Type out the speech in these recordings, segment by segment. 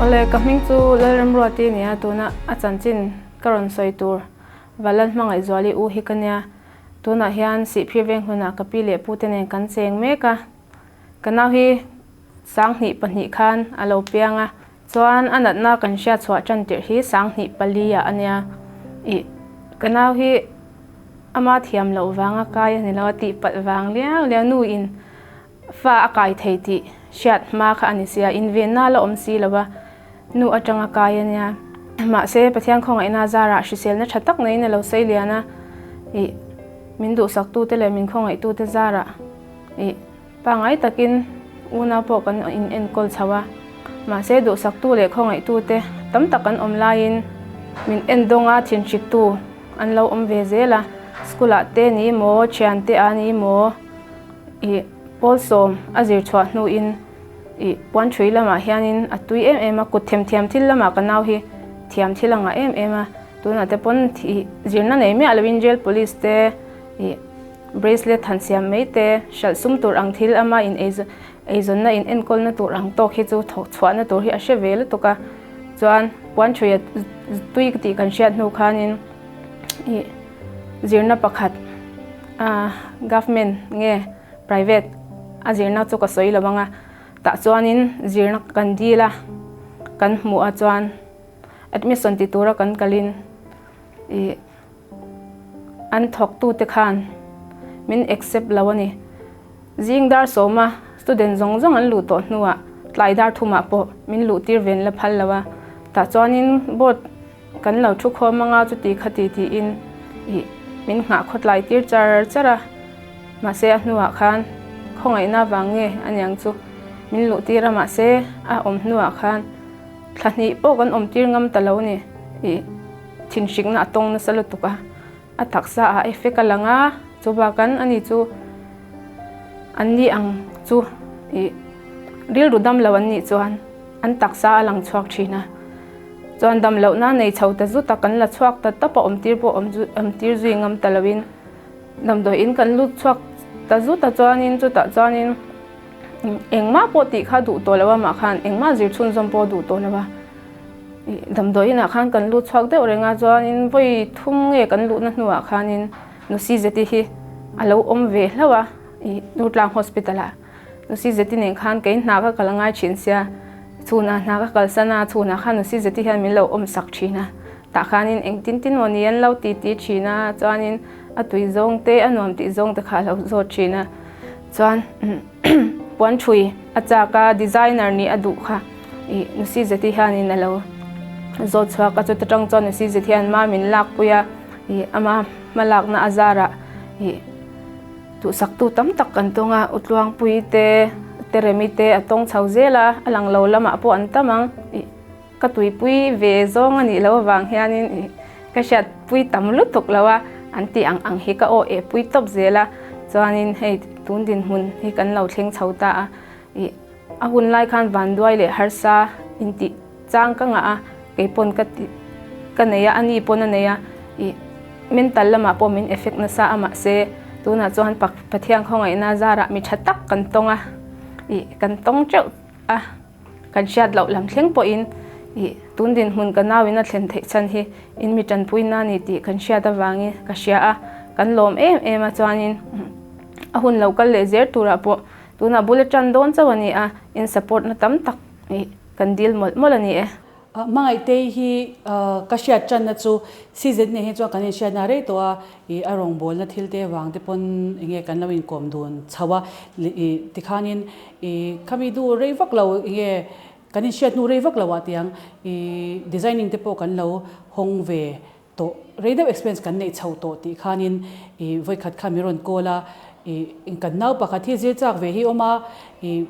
Awle, ka hming chu Lalremruati nia, tuna a chanchin ka rawn sawi tur Valan Hmangaihzuali u hi ka nia. Tunah hian Sihphir veng hunah ka pi leh pute nen kan cheng mek a. Ka nau hi 2002 khan a lo piang a, chuan a natna kan hriat chhuah tan tirh hi 2004 ah a nia. Ih, ka nau hi ama thiam loh vanga kai a ni lo a tih palh vang liau liau nu in fa a kai thei tih hriat hma kha a ni sia, invenna la awm si lo va, nu atanga kai a nia. Mahse, Pathian khawngaihna zarah hriselna tha tak neiin a lo sei lian a, ih, min duhsaktute leh min khawngaihtute zarah, ih, Pangngai takin unau pawh kan in enkawl chho a, mahse duhsaktu leh khawngaihtute tam tak an awm laiin min en dawnga thinhriktu an lo awm ve zel a, school ah te ni maw, thian te ah ni maw, ih pawl sawm a zir chhuah hnuin ih puan thui lamah hianin a tui em em a, kut themthiam thil lamah ka nau hi thiam thil a ngah em em a, tunah te pawn ih zirna nei miah loin jail police te ih. Bracelet han siam mai te, hralh sum tur ang thil ama in eizawnna in enkawlna tur ang tawk hi chu thawk chhuahna tur hi a hre ve lutuk a. Chuan puan thuia tui tih kan hriat hnu khanin ih zirna pakhat ah government nge private a zirna chu ka sawi lo ang a, tah chuanin zirna kan dil a, kan hmuh a chuan admission ti tura kan kalin ih. An thawktute khan min accept lo a ni. Zing dar sawma student zawng zawng an luh tawh hnuah tlai dar thumah pawh min luh tir ven la phal lo a. Tah chuanin board kan lo thu khawm anga chuti khati tiin ih min nghah khawtlai tir char char a. Mahse a hnuah khan khawngaihna vang nge aniang chu min luh tir a mahse a awm hnuah khan thla hnih pawh kan awm tir ngam ta lo a ni ih. Thinhrikna a tawng nasa lutuk a, a taksa ah effect a lang a, chu bakan ani chu an ni ang chu ih rilru dam lo an nih chuan an taksa a lang chhuak thin a, chuan dam lohna nei chho ta zut a kan la chhuak ta tawp a awm tir pawh awm awm tir zui ngam ta loin damdawiin kan lut chhuak ta zut a chuanin chutah chuanin engmah pawh tih kha duh tawh lo a mah khan engmah zir chhunzawm pawh duh tawh lo a. Damdawi inah khan kan lut chhuak deuh reng a, chuanin vawi thum nge kan luhna hnuah khanin Nusi Zeti hi a lo awm ve hlauh a, ih Durtlang Hospital ah. Nusi Zeti nen khan kei hna ka kal ngai thin sia, chhunah hna ka kalsan a, chhunah khan Nusi Zeti hian min lo awm sak thin a, tah khanin engtin tin maw ni an lo ti ti thin a, chuanin a tui zawng te a nuam tih zawng te kha a lo zawt thin a, chuan puan thui a chak a, designer nih a duh kha. Ih Nusi Zeti hianin a lo zawt chhuak a, chuta tang chuan Nusi Zeti hian ma min lakpui a, ih ama hmalakna a zarah ih duhsaktu tam tak kan tawng a, Utluangpui te, Teremi te a tawng chho zel a, a lang lo lamah pawh an tam ang, ih ka tuipui ve zawng a nih loh avang hianin ih ka hriatpui tam lutuk lo a, an tih ang ang hi ka aw eh pui tawp zel a, chuanin hei tun dinhmun hi kan lo thleng chho ta a, ih. A hun lai khan vanduai leh harsa intih chang ka ngah a, kei pawn ka ti ka nei a, ani pawn a nei a, ih mental lamah pawh min effect nasa a mahse tunah chuan Pathian khawngaihna zarah mi tha tak kan tawng a, ih kan tawng teuh a, kan hriat loh lam thleng pawhin ih tun dinhmun ka nauin a thlen theih chhan hi in mi tanpuina a ni tih kan hriat avangin ka hria a, kan lawm em em a chuanin a hun lo kal leh zel turah pawh Tunah bul a tan dawn chauh a ni a, in support na tam tak ih kan dil mawlh mawlh a ni e. Hmangaih-tei hi ka hriat tanna chu season nen hi chuan kan inhriatna rei tawh a, ih a rawngbawlna thil te vang te pawn enge kan lo inkawm dun chho a, ih tikhanin ih khami duh rei vak lo enge kan inhriat hnu rei vak lo ah tiang ih designing te pawh kan lo hawng ve tawh rei deuh experience kan neih chho tawh tih khanin ih vawikhat kha min rawn call a ih kan nau pakhat hi zir chak ve hi awm a ih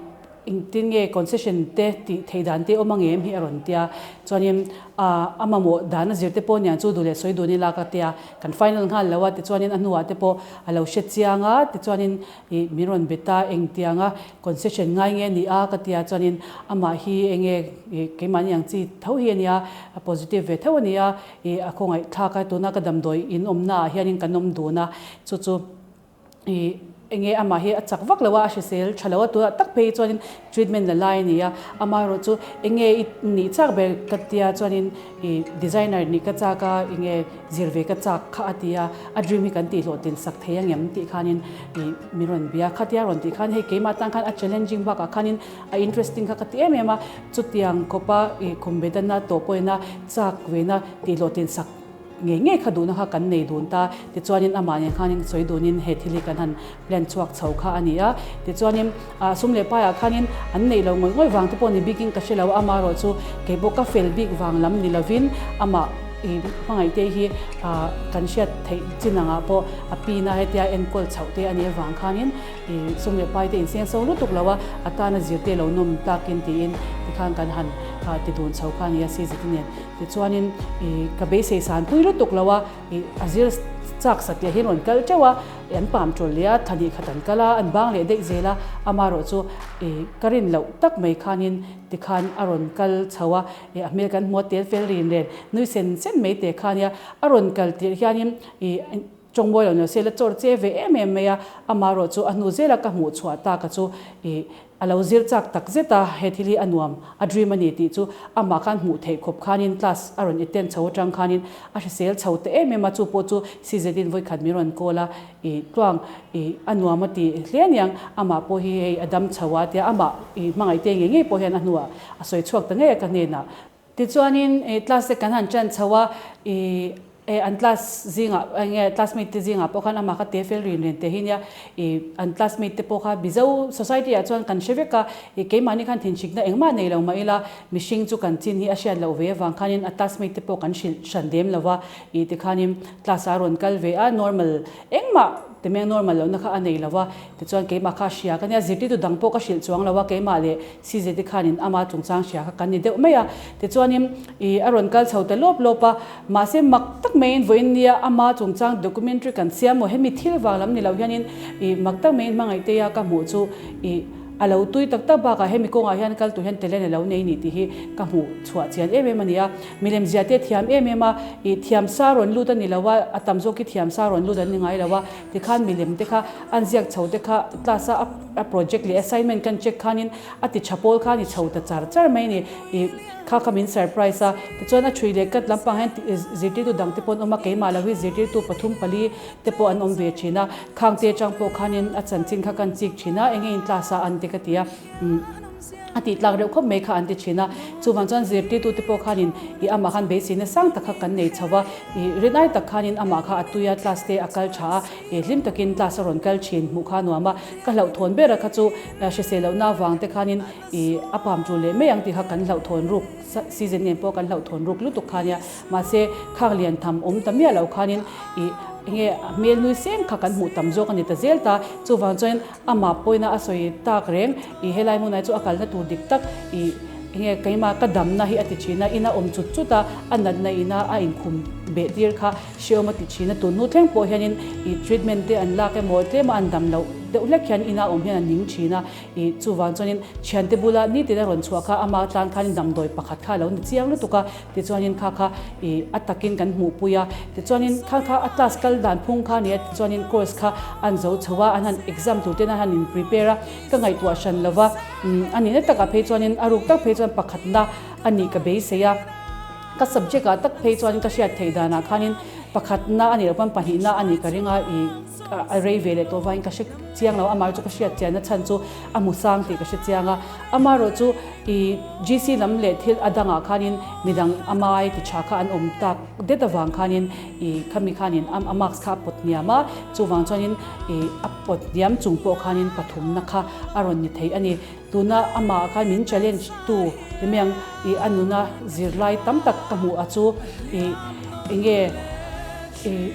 engtin nge concession te tih theih dan te awm ang em hi a rawn tia chuanin ah a mamawh dan a zir te pawh niang chu duh leh sawi dun ila ka tia kan final nghal lo a tichuanin a hnuah te pawh a lo hre chiang a tichuanin Ih, min rawn bet a, engtiang a concession ngai nge a ni a ka ti a, chuanin amah hi enge ih keimahni ang chi tho hi a nia, a positive ve tho a ni a, ih a khawngaih thlak a, tuna ka damdawi in awmna ah hianin kan awm dun a, chu chu ih Enge amah hi a chak vak lo a, a hrisel tha lo a, tunah tak phei chuanin treatment la lai a ni a, amaherawhchu enge i nih chak ber ka tia chuanin i designer nih ka chak a, enge zir ve ka chak kha a ti a, a dream hi kan tihhlawhtlin sak thei angem tih khanin i min rawn bia, khatia rawn tih khan hei keimah tan khan a challenging bakah khanin a interesting kha ka ti em em a, chutiang khawpa i khum bedana tawh pawhin a chak vena tihhlawhtlin sak. Ngei ngei kha duhna kha kan nei dun ta. Tichuanin amah nen khanin sawi dunin he thil hi kan han plan chhuak chho kha a ni a. Tichuanin sum leh paiah khanin an neih loh ngawih ngawih vang te pawh ni bikin ka hre lo a, amaherawh chu kei pawh ka fel bik vang lam ni lovin amah i hmangaihte hi kan hriat theih chin angah pawh a pina hetia enkawl chhoh te a nih avang khanin i sum leh pai te inseng so lutuk lo a, a tana zirte lo nawm takin tiin tikhan kan han ti dun chho kha a ni a CZT nen. Tichuanin i ka beisei san pui lutuk lo a, i a zir chak satliah hian rawn kal teuh a, i an pam tul leh a, thla hnih khat an kal a, an bang leh daih zel a, amaherawh chu i ka rin loh tak mai khanin tikhan a rawn kal chho a, i a hmel kan hmu a tel fel rin ren nui sen sen mai te kha nia, a rawn kal tirh hianin i tawngmawi lo nilo se la chawr che ve em em mai a, amaherawh chu a hnu zela ka hmuh chhuah tak a chu i A lo zir chak tak zet a, he thil hi a nuam, a dream a ni tih chu amah khan hmuh theih khawp khanin class a rawn attend chho atang khanin a hrisel chho ta em em a, chu pawh chu CZ-in vawikhat min rawn call a, i tluang i a nuam a ti hle aniang, amah pawh hi hei a dam chho a tia amah i hmangaihte ngei ngei pawh hian a hnuah a sawi chhuak ta ngei a ka hnenah. Tichuanin i class te kan han ṭan chho a, i e an class zingah eng nge classmate te zingah pawh khan amah kha te fel rin ren teh hi nia, i an classmate te pawh kha Mizo society ah chuan kan hre vek a, i keimahni khan thinhrikna engmah nei lo mah ila mihring chu kan chin hi a hriat loh ve avang khanin a classmate te pawh kan hrilh hran lem lo va, i tikhanin class ah a rawn kal ve a, normal engmah Temeng normal lohna kha a nei lo va, tichuan keimah kha a hria ka nia, zirtirtu dang pawh ka hrilh chuang lo a, keimah leh CZ khanin ama chungchang hria kha kan ni deuh mai a, tichuanin ih a rawn kal chho ta lawp lawp a, mahse mak tak maiin vawiin nia ama chungchang documentary kan siam maw, hemi thil vang lam ni lo hianin ih mak tak maiin hmangaihtea ka hmuh chu ih a lo tui tak tak bakah hemi kawngah hian kal tur hian talent a lo nei ni tih hi ka hmuh chhuah chian em em a ni a. Milem zia te thiam em em a, ih thiam sa rawn lut a ni lo a, a tam zawk hi thiam sa rawn lut an ni ngai lo a, tikhan milem te kha an ziak chho te kha class a a project leh assignment kan check khanin a ti tha pawl kha a ni chho ta char char mai a ni, ih kha kha min surprise a, tichuan a thui leh kat lampang hian zirtirtu dang te pawh an awm a, keimah lo hi zirtirtu pathum pali te pawh an awm ve thin a, khang te atang pawh khanin a chanchin kha kan chik thin a, enge in class ah an ti ka ti a, umm. A tih tlak reuh khawp mai kha an ti thin a, chuvang chuan zirtirtu te pawh khanin ih amah khan beiseina sang tak kha kan nei chho va, ih rinai tak khanin amah kha a tui a, class te a kal tha a, ih hlim takin class a rawn kal thin hmuh kha a nuam a, ka hlauhthawn ber a kha chu hrisel lohna avang te khanin ih a pam tul leh mai ang tih kha kan hlauhthawn ruk season nen pawh kan hlauhthawn ruk lutuk kha nia, mahse khang lian tham awm ta miah lo khanin ih enge a hmel nui seng kha kan hmuh tam zawk a ni ta zel ta, chuvang chuan Amah pawina a sawi tak reng, i helai hmunah hi chu a kalna tur dik tak, i enge keimah ka damna hi a ti thin a, ina awm chut chut a, a natna ina a inkhum beh tir kha hreawm a ti thin a, tun hnu thleng pawh hianin i treatment te an lak emaw tlema an dam loh deuh hlek hian ina awm hian a ning thin a, i chuvang chuanin thiante bula nitin a rawn chhuah kha ama tlan khanin damdawi pakhat kha a lo ni chiang lutuk a. Tichuanin kha kha ih a takin kan hmuhpui a, tichuanin kha kha a class kal dan phung kha a ni a, tichuanin course kha an zo chho a, an han exam tur ten an han in prepare a, ka ngaihtuah hran lo va, umm a nihna takah phei chuanin a ruk tak phei chuan pakhatna a nih ka beisei a, ka subject ah tak phei chuanin ka hriat theih danah khanin pakhatna a nih loh pawn pahnihna a nih ka ring a, ih a rei ve leh tawh vangin ka hre chiang lo, amaherawhchu ka hriat chianna chhan chu a hmu sang tih ka hre chiang a, amaherawhchu ih GC lam leh thil a dangah khanin midang a mai ti tha kha an awm tak det avang khanin ih khami khanin a marks kha a pawt hniam a, chuvang chuanin ih a pawt hniam chung pawh khanin pathumna kha a rawn ni thei a ni. Tuna amah khan min challenge tu ti mai ang ih a nuna zirlai tam tak ka hmuh a chu ih enge ih.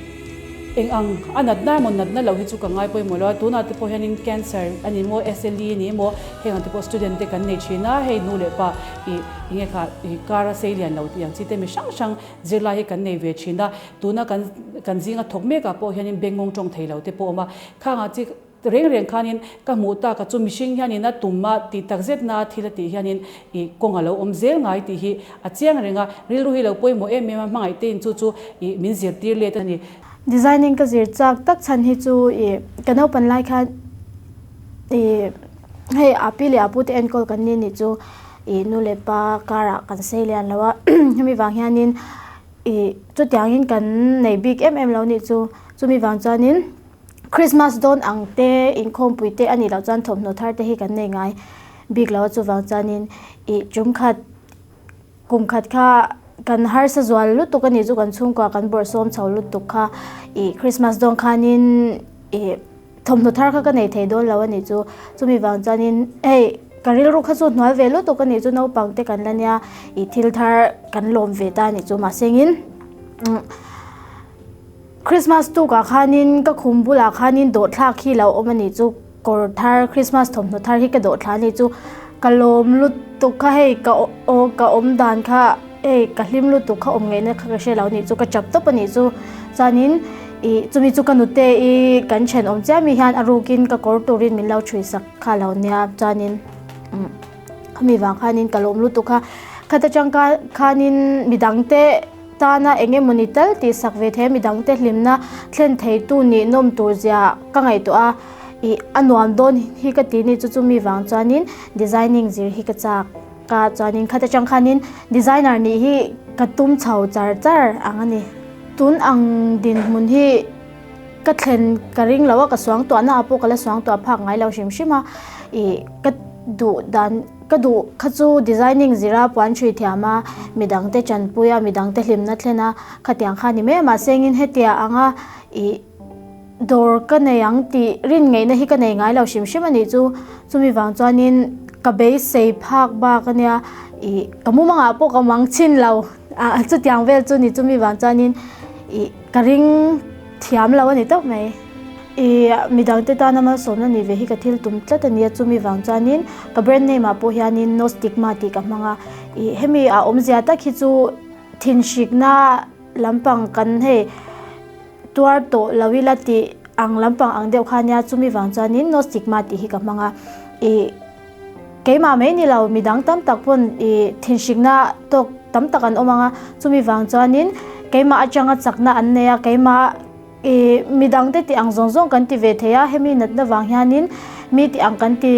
Eng ang a natna emaw natna lo hi chu ka ngai pawimawh lo a, tunah te pawh hianin cancer a ni maw, SLE a ni emaw, heng ang te pawh student te kan nei thin a, hei nu leh pa ih enge kha ih kar a sei lian lo tih ang chi te mi hrang hrang zirlai hi kan nei ve thin a, tuna kan kan zinga thawk mek ah pawh hianin bengngawng tawng thei lo te pawh a awm a, khang ah chi Reng reng khanin ka hmuh tak a chu mihring hianin a tum a tih tak zetna a thil a tih hianin ih kawng a lo awm zel ngai tih hi a chiang reng a, rilru hi lo pawimawh em em a, hmangaih te in chu chu ih min zirtir let a ni. Designing ka zir chak tak chhan hi chu ih ka naupan lai khan Ih hei a pi leh a pu te enkawl kan ni nih chu ih nu leh pa karah kan sei lian lo a hemi vang hianin ih chutiangin kan nei bik em em lo nih chu chumi vang chuanin Christmas dawn ang te inkhawmpui te a nih loh chuan thawmhnaw thar te hi kan nei ngai bik lo a chuvang chuanin ih tumkhat. Kum khat kha kan harsa zual lutuk a nih chu kan chhungkua kan bawrhsawm chho lutuk kha ih Christmas dawn khanin ih thawmhnaw thar kha ka nei thei dawn lo a nih chu chumi vang chuanin hei ka rilru kha chu hnual ve lutuk a nih chu naupang te kan la nia ih thil thar kan lawm ve ta a nih chu mahsengin Christmas tukah khanin ka khum bulah khanin dawhthlak hi lo awm a nih chu. Kawr thar Christmas thawmhnaw thar hi ka dawh thla a ni chu ka lawm lutuk kha hei ka aw ka awm dan kha hei ka hlim lutuk kha awm ngaihna kha ka hre lo a nih chu ka chap tawp a nih chu chuanin ih chumi chu ka nute i kan thenawm chiah mi hian a rukin ka kawr turin min lo chhui sak kha lo nia chuanin umm khami vang khanin ka lawm lutuk a khata tang khanin midang te. Tana eng emawni tal tih sak ve thei a, midangte hlimna thlen theitu nih nawm tur zia ka ngaihtuah a, ih a nuam dawn hi ka ti ni chu chumi vang chuanin designing zir hi ka chak a, chuanin khat atang khanin designer nih hi ka tum chho char char ang a ni. Tun ang dinhmun hi ka thlen ka ring lo a, ka suangtuahna ah pawh ka la suangtuah phak ngai lo hrim hrim a, ih ka duh dan. Ka duh kha chu designing zira puan hrui thiam a, midangte tanpui a, midangte hlimna thlen a, khatiang kha a ni mai a, mahse engin hetia anga ih dawr ka nei ang tih rin ngaihna hi ka nei ngai lo hrim hrim a nih chu, chumi vang chuanin ka beisei phak bak a nia ih ka mumangah pawh ka mang chhin lo ah chutiang vel chu ni chumi vang chuanin ih ka ring thiam lo a ni tawp mai. I midangte tana malsawmna ni ve hi ka thil tum tlat a nia, chumi vang chuanin ka brand name ah pawh hianin no stigma tih ka hmang a, ih hemi a awmzia tak hi chu thinhrikna lampang kan hei tuar tawh lo ila tih ang lampang ang deuh kha ania, chumi vang chuanin no stigma tih hi ka hmang a, ih keimah mai ni lo midang tam tak pawn ih thinhrikna tawk tam tak an awm ang a, chumi vang chuanin keimah atanga chakna an nei a, keimah. I midangte tih ang zawng zawng kan ti ve thei a, hemi natna vang hianin mi tih ang kan ti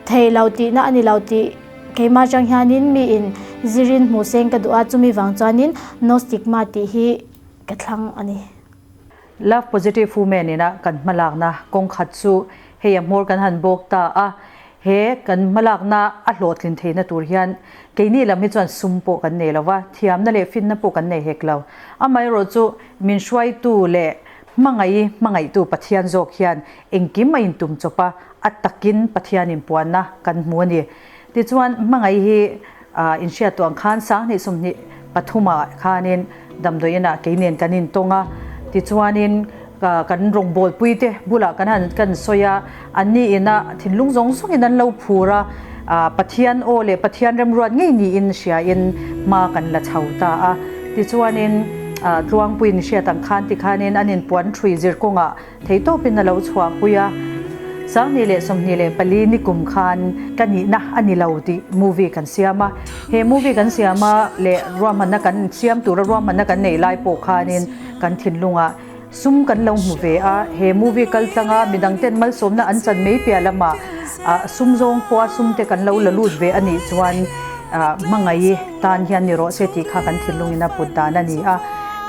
thei lo tihna a ni lo tih keimah atang hianin mi in zirin hmuh seng ka duh a, chumi vang chuanin no stigma tih hi ka thlang a ni. Love Positive Women ina kan hmalakna kawng khat chu hei a hmawr kan han bawk ta a, he kan hmalakna a hlawhtlin theihna tur hian keini lam hi chuan sum pawh kan nei lo va, thiamna leh finna pawh kan nei hek lo. Amaherawhchu Min hruaitu leh hmangaih hmangaihtu Pathian zawk hian engkim a intum chawp a, a takin Pathian inpuanna kan hmu a ni. Tichuan, hmangaih hi inhriat tuah ang khan 20 23 ah khanin damdawi inah kei nen kan intawng a, tichuanin kan rawngbawlpui te bulah kan han kan sawi a, anni ina thinlung zawng zawngin an lo phur a, Pathian aw leh Pathian remruat ngei niin hriain hma kan la chho ta a. Tichuanin Tluangpuiin hriat ang khan tikhanin an inpuan ṭhui zir kawngah theitawpin a lo chhuahpui a. 2024 nikum khan ka nihna a ni lo tih movie kan siam a. He movie kan siam a leh ruahmanna kan siam tura ruahmanna kan neih lai pawh khanin kan thinlungah sum kan lo hmu ve a. He movie kal tlanga midangten malsawmna an chan mai piah lamah sum zawng pawha sumte kan lo la lut ve a nih chuan Hmangaih tan hian ni rawh se tih kha kan thinlungin a put dan a ni a.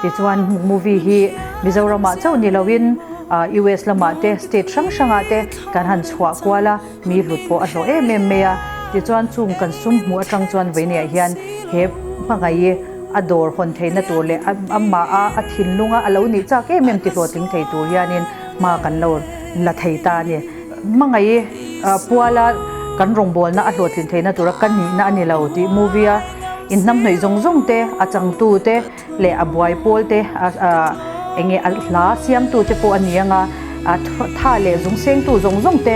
Tichuan movie hi Mizoramah chauh ni loin US lamah te state hrang hrangah te kan han chhuah kual a, mi hlut pawh a hlawh em em mai a. Tichuan chung kan sum hmuh atang chuan vawinia hian he Hmangaih a dawr hawn theihna tur leh amah a a thinlunga a lo nih chak em em ti hlawhtling thei tur hianin hma kan lo la thei ta a ni. Hmangaih puala kan rawngbawlna a hlawhtlin theihna tura ka nihna a ni lo tih movie a inhnamhnawih zawng zawng te, a changtu te leh a buai pawl te eng nge a hla siamtu te pawh a ni ang a, tha leh zung sengtu zawng zawng te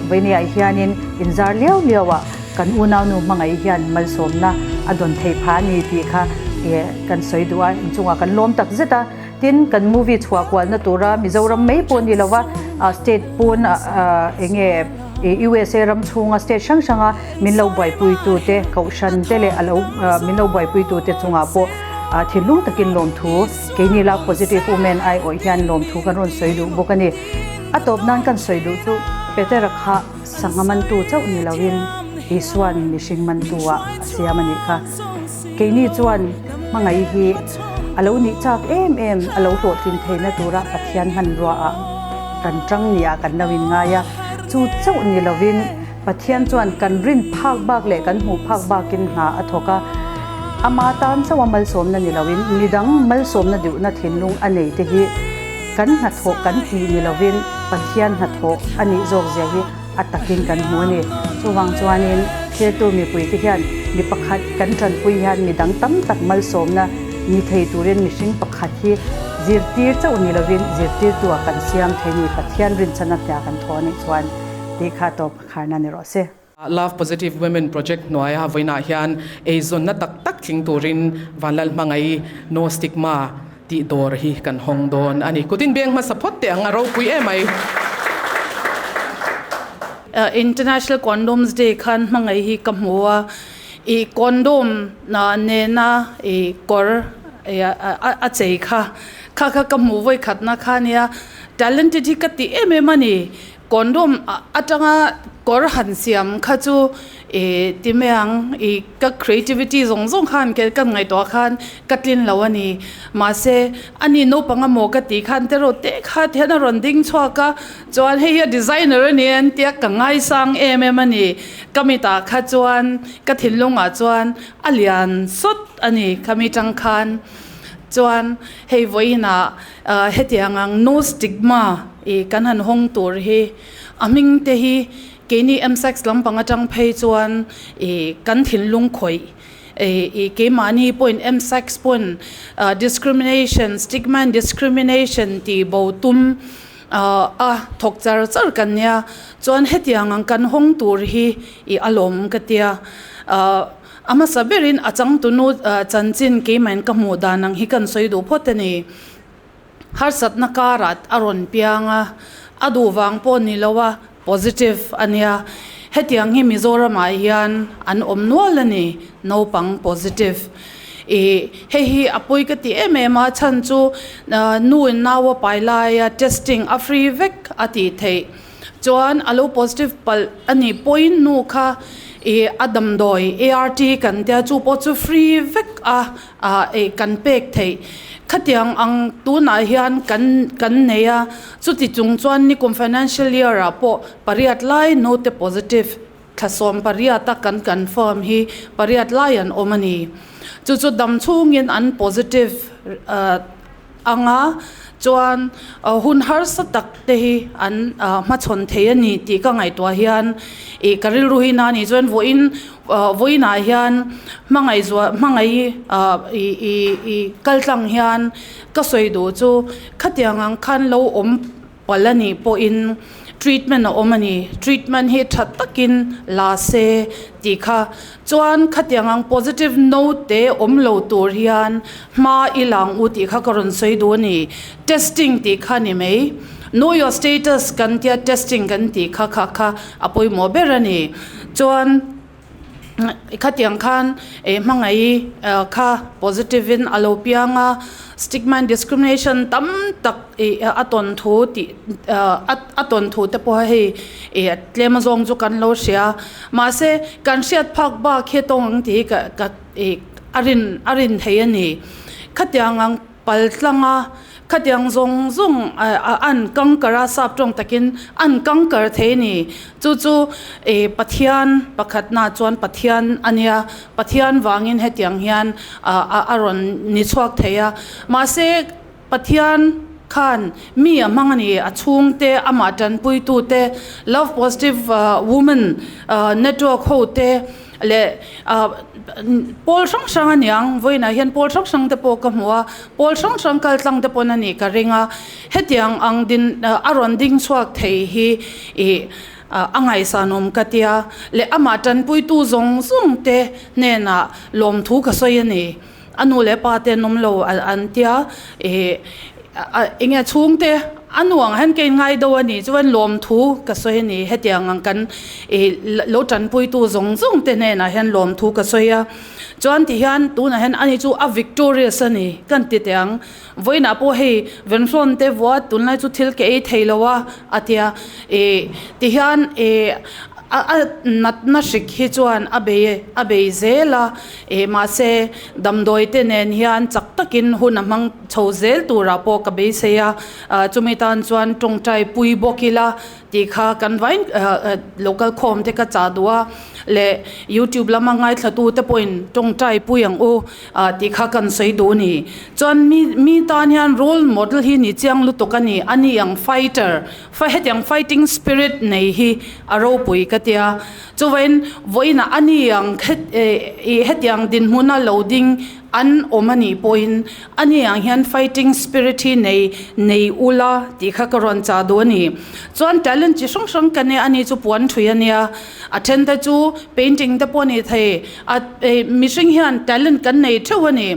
vawinia hianin inzar liau liau ah kan unaunu hmangaih hian malsawmna a dawn theih phah a ni tih kha kan sawi duh a, inchungah kan lawm tak zet a. Tin, kan movie chhuah kualna tura Mizoram mai pawh ni lova state pawn eng nge USA ram chhunga state hrang hranga min lo buaipuitute kohhran te leh a lo min lo buaipuitute chungah pawh thinlung takin lawmthu keini lak positive women aiawh hian lawmthu kan rawn sawi duh bawk a ni. A tawp nan kan sawi duh chu Petera kha sangha mantu chauh ni loin Isua'n mihring mantu ah a siam a nih kha. Keini chuan hmangaih hi a lo nih chak em em a lo hlawhtlin theihna tura Pathian hmanrua ah kan tang ni ah kan lo inngai a. Chu chauh ni lovin Pathian chuan kan rin phak bak leh kan hmuh phak bakin hna a thawk a. Ama tan chauha malsawmna ni loin midang malsawmna duhna thinlung a nei te hi kan hnathawh kan tih ni lovin Pathian hnathawh a nih zawk zia hi a takin kan hmu a ni. Chuvang chuanin thiltu mipuite hian mi pakhat kan tanpui hian midang tam tak malsawmna ni thei turin mihring pakhat hi zirtir chauh ni lovin zirtirtua kan siam thei ni Pathian rinchhan a hnia kan thaw a nih chuan tih kha tawp kharna ni rawh se. Love Positive Women Project hnuaia vawiinah hian eizawnna tak tak tling turin Vanlalhmangaih No Stigma tih dawr hi kan hawng dawn a ni. Kutin beng hmasa phawt teh ang a ropui em ai. International Condoms Day khan hmangaih hi ka hmu a, i condom nena i kawr a chei kha, kha kha ka hmuh vawikhatna kha nia, talented hi ka ti em em a ni. Condom atanga kawr han siam kha chu ih ti mai ang ih ka creativity zawng zawng khan ke ka ngaihtuah khan ka tlin lo a ni. Mahse a ni naupang amaw ka tih khan te rawh te kha ti hian a rawn ding chhuak a, chuan hei hi a designer a ni an tia ka ngaisang em em a ni. Ka mitah kha chuan ka thinlungah chuan a lian sawt a ni khami tang khan. Chuan hei vawiinah hetiang ang no stigma I kan han hawng tur hi a hming te hi keini MSACS lampang atang phei chuan i kan thinlung khawih i keimahni pawhin MSACS pawn discrimination stigma and discrimination tih bo tum a thawk char char kan nia chuan hetiang ang kan hawng tur hi i a lawm ka tia a hmasa berin a changtunu chanchin keimahin ka hmuh dan ang hi kan sawi duh phawt a ni. Harsatna karah a rawn piang a, a duh vang pawh ni lo a, positive a nia. Hetiang hi Mizoramah hian an awm nual a ni, naupang positive. Ih, hei hi a pawi ka ti em em a, chhan chu nu in nau a pai laia testing a free vek a tih theih chuan a lo positive palh a nih pawhin nu kha ih a damdawi ART kan tia chu pawh chu free vek a. Ah ei kan pek theih. Khatiang ang tunah hian kan kan nei a, chuti chung chuan nikum financial year ah pawh pariat lai note positive thla 18 a kan confirm hi pariat lai an awm a ni. Chu chu dam chhungin an positive anga chuan hun harsa tak te hi an hmachhawn thei a ni tih ka ngaihtuah hian ih ka rilru hi na nih chuan vawiin vawiinah hian hmangaih zuah hmangaih ah ih ih ih kal tlang hian ka sawi duh chu khatiang ang khan lo awm Palh a nih pawhin treatment a awm a ni. Treatment hi tha takin la se tih kha. Chuan khatiang ang positive note te awm lo tur hian hma i lang u tih kha ka rawn sawi duh a ni. Testing tih kha ni mai. Know your status kan tia testing kan tih kha kha kha a pawimawh ber a ni. Chuan. Khatiang khan eh hmangaih kha positive in a lo piang a, stigma and discrimination tam tak ih a tawn thu tih a tawn thu te pawh hei ih tlem azawng chu kan lo hria. Mahse kan hriat phak bak hi tawng ang tih hi ka ka ih a rin a rin thei a ni. Khatiang ang pal tlang a, khatiang zawng zawng an kangkar a, sap tawng takin an kangkar thei a ni. Chu chu ih Pathian pakhatna chuan Pathian a nia, Pathian vangin hetiang hian a rawn ni chhuak thei a. Mahse Pathian khan mi a hmang a ni, a chhungte, amah tanpuitute, Love Positive Women Network hote, leh ah pawl hrang hrang a niang vawiinah hian pawl hrang hrang te pawh ka hmu a pawl hrang hrang kal tlang te pawn a nih ka ring a hetiang ang din a rawn ding chhuak thei hi ih a ngaihsanawm ka tia leh amah tanpuitu zawng zawng te hnenah lawmthu ka sawi a ni a nu leh pa te an awm lo an tia ih enge chhungte. a nuang hian ka inngai deuh a ni chuan lawmthu ka sawi a ni hetiang ang kan ih lo tanpuitu zawng zawng te hnenah hian lawmthu ka sawi a chuan tihian tunah hian ani chu a victorious a ni kan ti teh ang vawiinah pawh hei venhrawn te vua tunlai chu thil ka ei thei lo a a tia ih tihian ih a a natna hrik hi chuan a bei a bei zel a ih mahse damdawi te nen hian chak takin hun a hmang chho zel turah pawh ka beisei a chumi tan chuan tawngtai pui bawk ila tih kha kan vain local khawm te ka chah duh a leh youtube lama ngaithla tu te pawhin tawngtai pui ang u tih kha kan sawi duh a ni chuan mi mi tan hian role model hi ni chiang lutuk a ni a ni ang fighter hetiang fighting spirit nei hi a ropui ka tia chuvain vawiinah a ni ang hetiang dinhmuna lo ding An awm a nih pawhin a ni ang hian fighting spirit hi nei nei ula tih kha ka rawn chah duh a ni. Chuan talent chi hrang hrang ka nia a ni chu puan thui a nia, a then te chu painting te pawh a ni thei a mihring hian talent kan nei theuh a ni.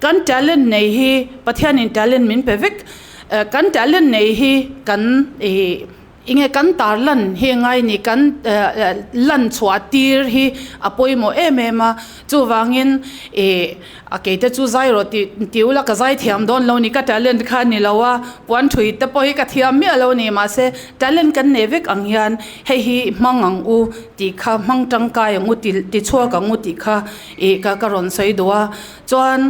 Kan talent nei hi Pathianin talent min pe vek, kan talent nei hi kan ih Enge kan tar lan hi ngai ni kan lan chhuah tir hi a pawimawh em em a, chuvangin ih a keite chu zai rawh tih ti ula ka zai thiam dawn lo ni ka talent kha ni lo a, puan thui te pawh hi ka thiam miah lo ni mahse talent kan nei vek ang hian hei hi hmang ang u tih kha hmang tangkai ang u ti ti chhuak ang u tih kha ih ka ka rawn sawi duh a, chuan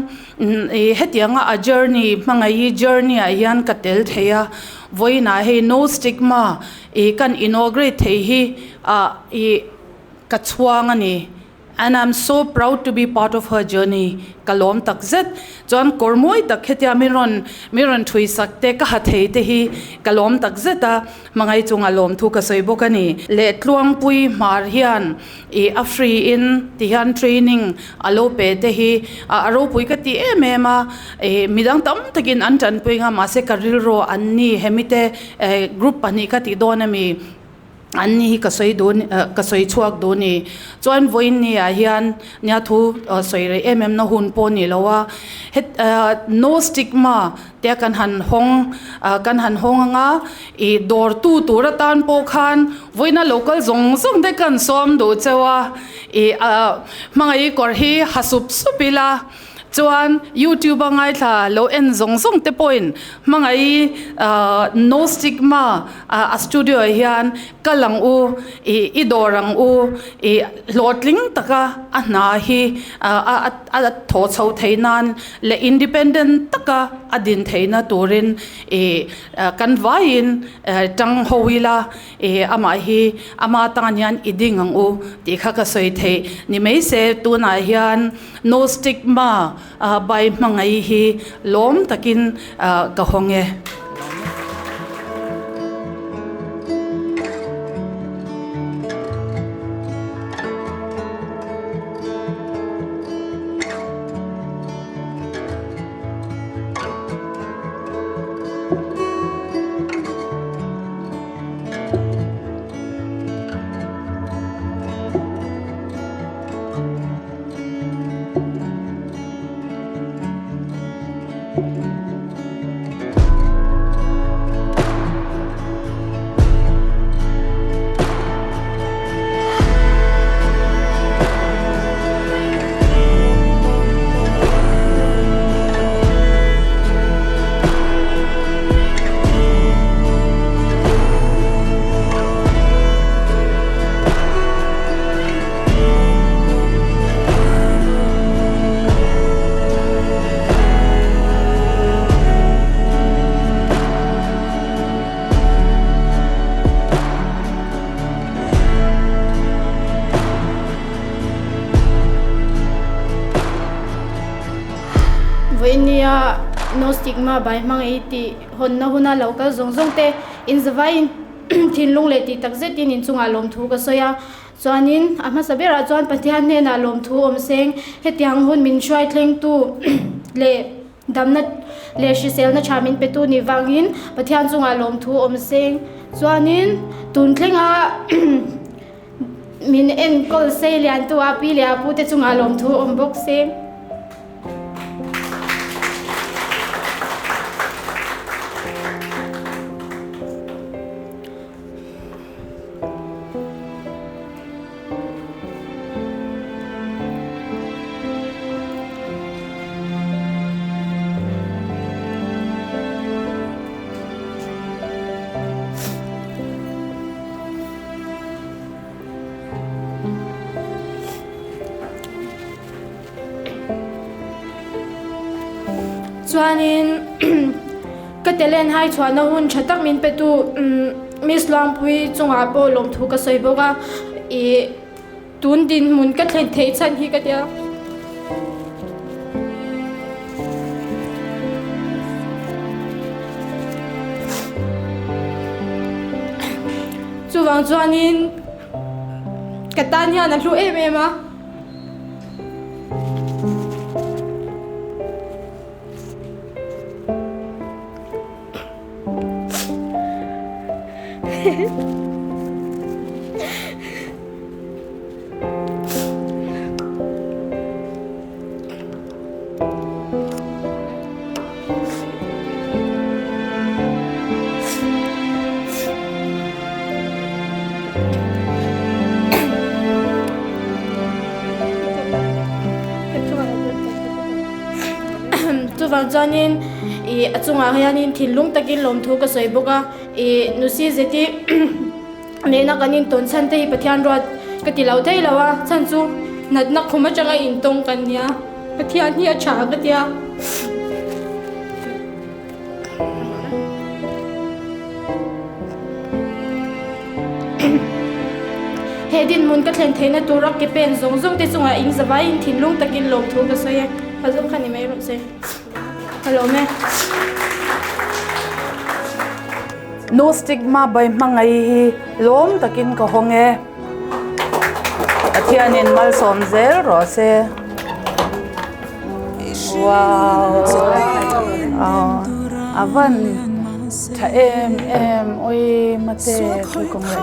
ih hetianga a journey hmangaih journey ah hian ka tel thei a. Vawiinah hei No Stigma i kan inaugurate thei hi ah i ka chhuang a ni and I'm so proud to be part of her journey ka lawm tak zet. Chuan kawr mawi tak hetia min rawn min rawn thui sak te ka ha thei te hi ka lawm tak zet a, hmangaih chunga lawmthu ka sawi bawk a ni. Leh Tluangpui Hmar hian I a free in ti hian training a lo pe te hi a ropui ka ti em em a, ih midang tam takin an tanpui nga mahse ka rilru an ni hemi te group pahnih ka tih dawn ami an ni hi ka sawi duh ka sawi chhuak duh ni chuan vawiin ni ah hian nia thu sawi rei em em na hun pawh ni lo a het no stigma te kan han hawng kan han hawng anga Ih dawrtu tur atan pawh khan vawiina local zawng zawng te kan sawm duh cheu a, ih hmangaih kawr hi ha sup sup ila chuan youtube a ngaithla lo en zawng zawng te pawhin hmangaih no stigma a studio ah hian kal ang u ih i dawr ang u ih hlawhtling taka a hna hi a thaw chho theih nan leh independent taka a din theihna turin ih Kan vaiin tang ho ila amah hi ama tan hian i ding ang u tih kha ka sawi theih ni mai se tunah hian no stigma by hmangaih hi lawm takin ka hawng e. Vawinia No Stigma by Hmangaih tih hawnna huna lo kal zawng zawng te inzavaiin thinlung leh tih tak zetin inchungah lawmthu ka sawi a. Chuanin a hmasa berah chuan Pathian hnenah lawmthu awm seng hetiang hun min hruai thlengtu leh Damna leh hriselna tha min petu nih vangin Pathian chungah lawmthu awm seng. Chuanin tun thlenga min enkawl sei liantu a pi leh a pute chungah lawmthu awm bawk seng. Chuanin ka talent hai chhuahna hun tha tak min petu Miss Luangpuii chungah pawh lawmthu ka sawi bawk a, ih tun dinhmun ka thlen theih chhan hi ka tia. Chuvang chuanin ka tan hian a hlu em em a. Chuvang chuanin ih a chungah hianin thinlung takin lawmthu ka sawi bawk a, ih nusi zeti nena kan intawn chhan te hi Pathian ruat ka ti lo thei lo a, chhan chu natna khum atanga intawng kan nia, Pathian hi a tha ka tia. He dinhmun ka thlen theihna tura ke pen zawng zawng te chungah in zavaiin thinlung takin lawmthu ka sawi e. Ka zawng kha ni mai rawh se. Ka lawm e. No stigma by hmangaih hi lawm takin ka hawng e. Pathianin malsawm zel rawh se. Wow a van tha em em ui mate tui kawng leh.